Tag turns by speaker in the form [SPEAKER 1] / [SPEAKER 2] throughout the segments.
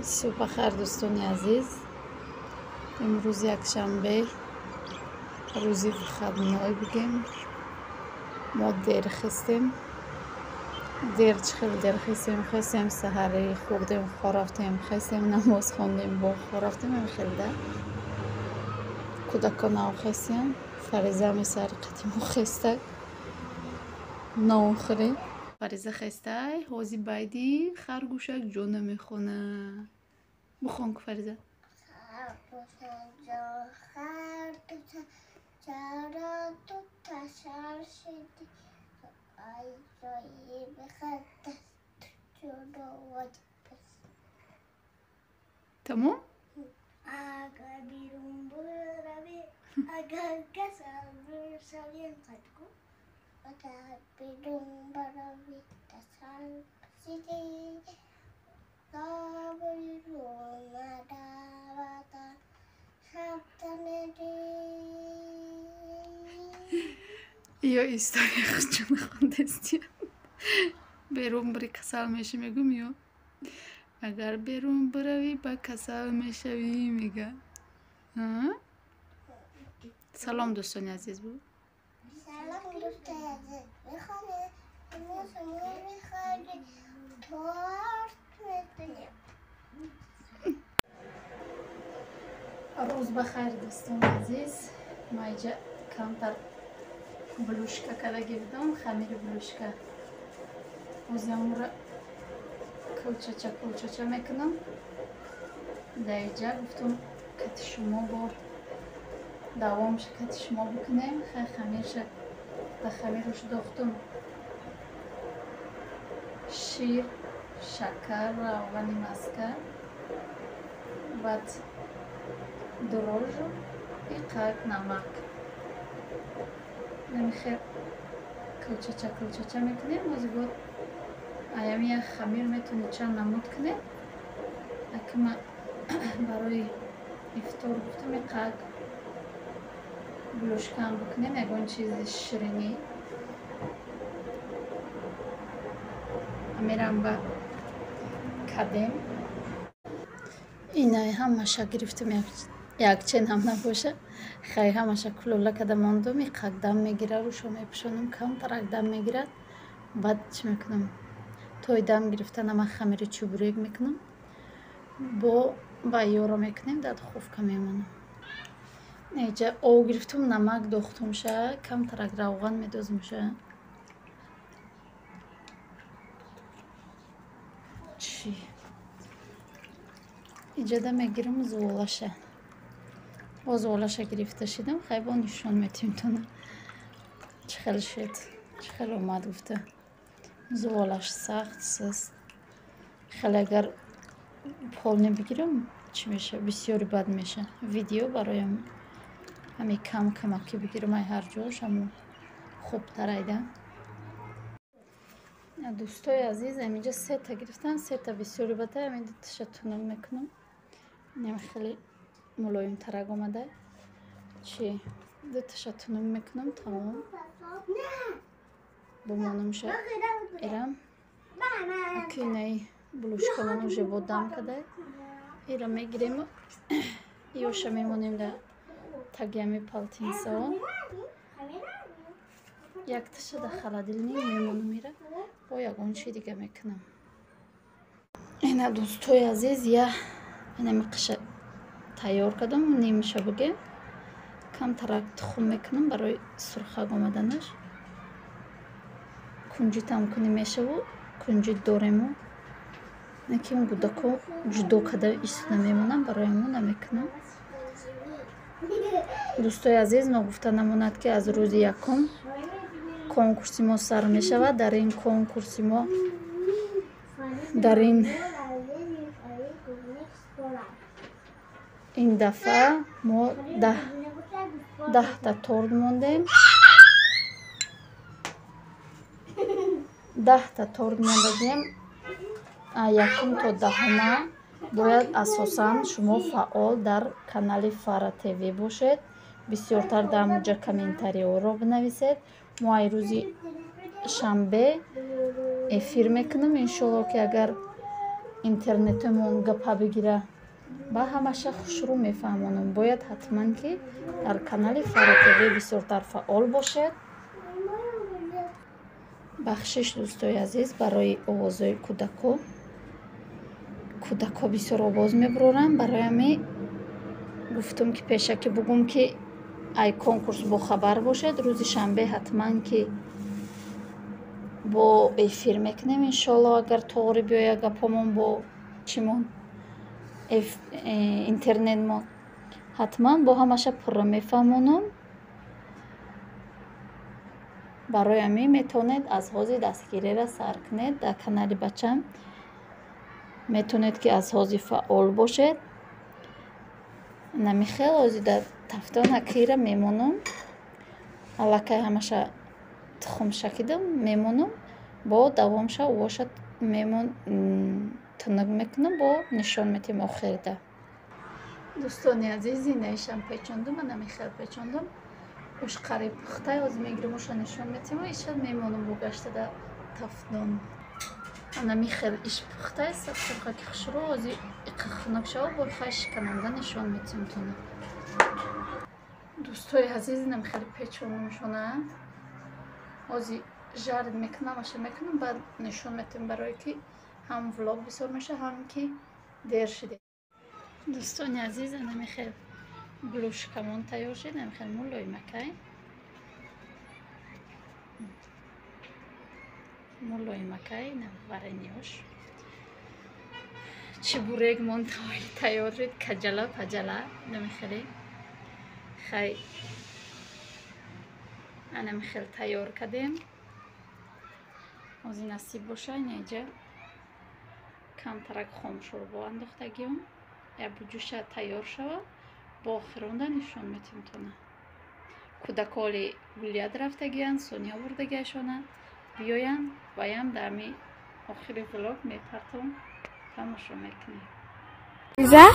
[SPEAKER 1] Субҳ дӯстони азиз. Имрӯз якшанбе, рӯзи выходной бигем. Мо дер хестем. Дер чӣ хел дер хестем? Хестем, саҳарӣ хӯрдем, хо рафтем, хестем, намоз хондем, бо хо рафтем, ҳамин хел да. Кӯдакон нав хестем. Фариза ҳами саҳари қадимо хестак. Нон хӯрем. Фариза хестай, ҳози байди харгӯшак ҷо намехонад. Бихон ку, Фариза.
[SPEAKER 2] چرا تو تشر شدی؟
[SPEAKER 1] тамом.
[SPEAKER 2] اگر بیرون بروی، اگر کسل بشوی، قد کو اگر بیرون بروی کسل شدی تا بیرون نرود شب.
[SPEAKER 1] Ё история худчон хондестия. Берун бири, касал мешӣ, мегӯм, ё агар берун биравӣ, ба касал мешавӣ, мега. Салом, дӯстони азиз, бу.
[SPEAKER 2] Салом, дӯстони азиз. Мехонем, имрӯз мо мехоҳем торт мекунем.
[SPEAKER 1] Рӯз ба хайр, дӯстони азиз. Ма иҷа камтар булочка кардаги будам, хамири булочка. Ҳозиамура кулчача кулчача мекунам. Дар иҷа гуфтум, кати шумо бо давомша кати шумо бикунем. Хай, хамирша ба хамируш дохтум шир, шакар, равғани маска, баъд дрожжи и қак намак. Намихел кулчача кулчача мекунем. Ҳозир бо аями як хамир метавонед чанд намуд кунед. Акма барои ифтор гуфтам, иқак булочка ам бикунем, ягон чизи ширинӣ. Амирам ба кадем. Инай ҳамаша гирифтам, якчен ҳам набоша. Хай, ҳамаша кулола када мондум, иқак дам мегира, рӯшо мепӯшонам, камтарак дам мегирад. Баъд чӣ мекунам? Тои дам гирифтана ман хамири чӯбурек мекунам. Бо баёро мекунем, дар духовка мемонам. Иҷа об гирифтум, намак дохтумша, камтарак равған медозумша. Чӣ? Иҷада мегирам зуволаша. Бо зуволаша гирифта шидам, хай, бо нишон метиҳем тона. Чӣ хел шуд, чӣ хел омад гуфта. Зуволаш сахт, суст. Хеле агар полный бигирам, чӣ меша? Бисёри бад меша. Видео бароям ҳами кам камакӣ бигирам, ай ҳар ҷош ҳамун хубтар айда. Дӯстои азиз, аминҷа сета гирифтам, сета бисёри бада, ҳамин дуташа тунук мекунам. Инам хеле мулоимтарак омада. Чӣ? Дуташа тунук мекунам, тамом. Бумонумша эрам. Акинаи булочка мон уже бо дам када. Ира мегирему ёша мемонем дар таги ҳами полотенце о. Якташа дар холодильник мемонам, ира бо ягон чи дига мекунам. Ина, дӯстои азиз, я инами қиша тайёр кардам, нимаша бугем. Камтарак тухм мекунам барои сурхак омаданаш. Кунҷитам кунӣ мешаву, кунҷит дорему. Наки он гудако ҷудо карда истода мемонам, барои ҳамон намекунам. Дӯстои азиз, ногуфта намонад, ки аз рӯзи якум конкурси мо сар мешавад. Дар ин конкурси мо, дар ин дафъа мо 10 та торт мондем. 10 та торт мондагем. Якум то даҳума бояд асосан шумо фаъол дар канали Фара ТВ бошед, бисёртар дар ҳамонҷа комментарий ҳоро бинависед. Мо ай рӯзи шанбе эфир мекунам, иншолло, ки агар интернетамон гапа бигира. Ба ҳамаша хушрӯ мефаҳмонам. Бояд ҳатман ки дар канали Фарро ТВ бисёртар фаъол бошед. Бахшиш дӯстои азиз барои овозҳои кӯдако. Кӯдако бисёр овоз мебуроранд. Барои ҳамин гуфтум ки пешакӣ бугум ки ай конкурс бохабар бошед. Рӯзи шанбе ҳатман ки бо эфир мекунем иншоалло, агар тоғри биёяд гапомон бо чимон интернетмон. Ҳатман бо ҳамаша пурра мефаҳмонам. Барои ҳамин метавонед аз ҳозир дастгириро сар кунед дар канали бачам. Метавонед ки аз ҳозир фаъол бошед. Намихел ҳозир дар тафтон акира мемонам. Аллакай ҳамаша тухм шакидам мемонам. Бо давомша увоша мемон тунук мекунам, бо нишон метем охирда. Дӯстони азиз, инаишам печондум, намихел печондум. Уш қариб пухтай, ҳозир мегирим уша нишон метем ва иша мемонам бо гашта дар тафдон. Намихел иш пухтай, сабсурхаки хушрӯ, ҳозир иқа хунук шава, бо хай шикананда нишон метем тона. Дӯстои азиз, намихел печонумшона. Ҳозир жард мекунам, аша мекунам, баъд нишон метем, барое ки ҳам влог бисёр меша, ҳам ки дер шиде. Дӯстони азиз, намихел глушкамон тайёр шид, намихел мулоимакай. Мулоимакай, варениёш. Чебурекмон тайёр шид, каҷала паҷала, намихеле. Хай анамихел тайёр кардем. Ҳозир насиб боша, инаҷа камтарак хомшӯрбо андохтагиём. Як буҷуша тайёр шава, бо охиронда нишон метем тона. Кӯдаколи гулият рафтагиянд, сония бурдагиашона биёянд, ваям дар ҳами охири влог мепартом, тамошо мекунем.
[SPEAKER 3] Риза,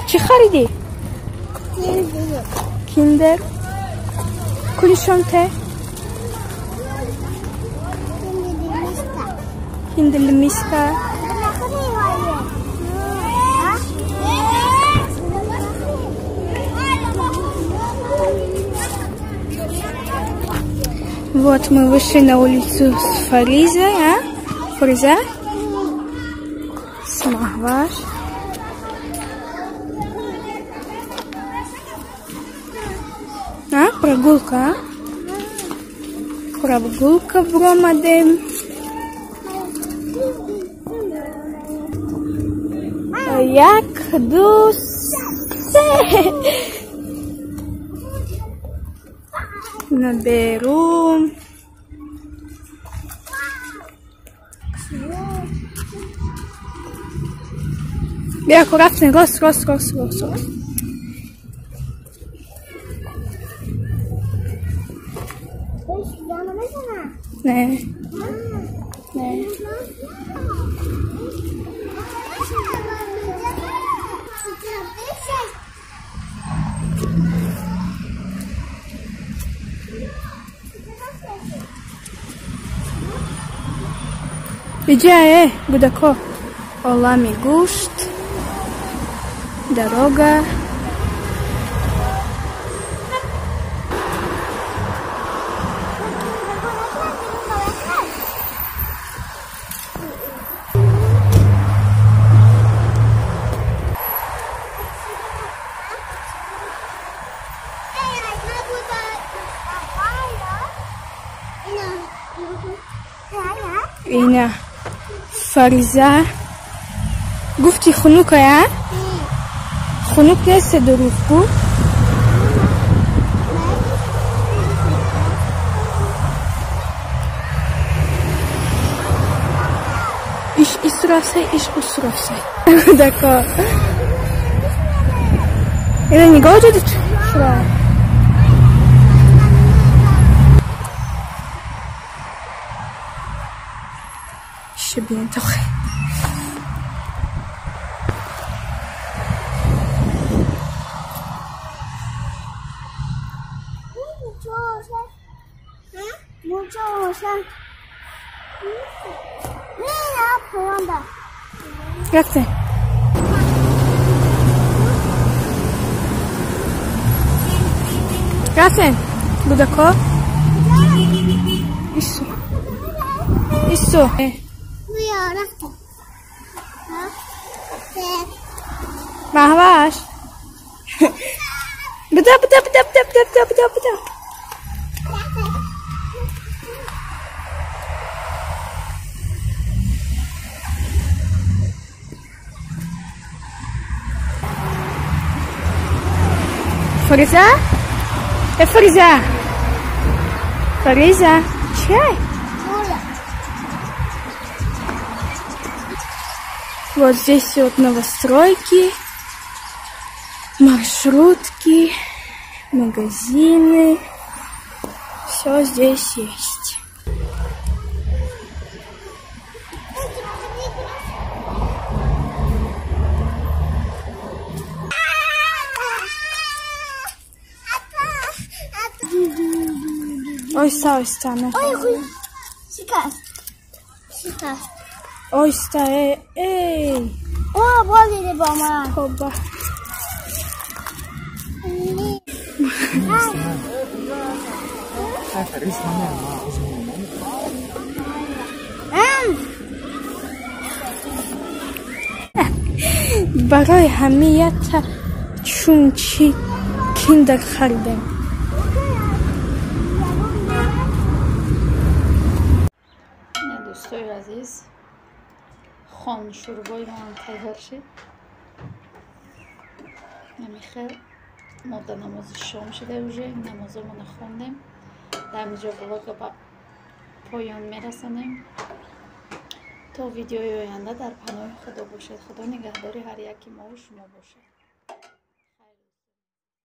[SPEAKER 3] чӣ харидӣ? Киндер. Кулишонте? Киндер миска. Вот мы вышли на улицу с Фаризой, а? Фариза? С Махваш. А? Прогулка, а? Прогулка в Ромадем. Як, ду, се. Наберу. Бیا рафтем, рост, рост, рост, рост, рост. Не. Не. Иҷае, будако. Олами гӯшт, дорога. Ина Фариза гуфти хунукая? Хунук нест дурӯғгӯ? Иш исрафсай, иш усрафсай. Дако. Ина нигоҳ ҷоди шура. Шибин тохи. Рафтем. Рафтем. Кӯдако. Исо. Исо. Маҳваш. Буда, буда, буда, буда, буда, буда, буда. Фариза? Фариза! Фариза! Чай! Вот здесь вот новостройки, маршрутки, магазины. Все здесь есть. Ойста, ойста,
[SPEAKER 2] Ой, шикаст. Шикаст.
[SPEAKER 3] Ойста, эй, эй.
[SPEAKER 2] О, боли бо ман.
[SPEAKER 3] Хоба. Барои ҳамията чун чӣ киндер харидем.
[SPEAKER 1] Дӯстои азиз, хоншӯрбои ман тайёр шид. Намихел мо дар намози шом шуда уже намозомона хондем. Дар ҳаминҷо влога ба поён мерасонем. То видеои оянда дар паноҳи Худо бошед. Худо нигаҳдори ҳар яки мову шумо бошад.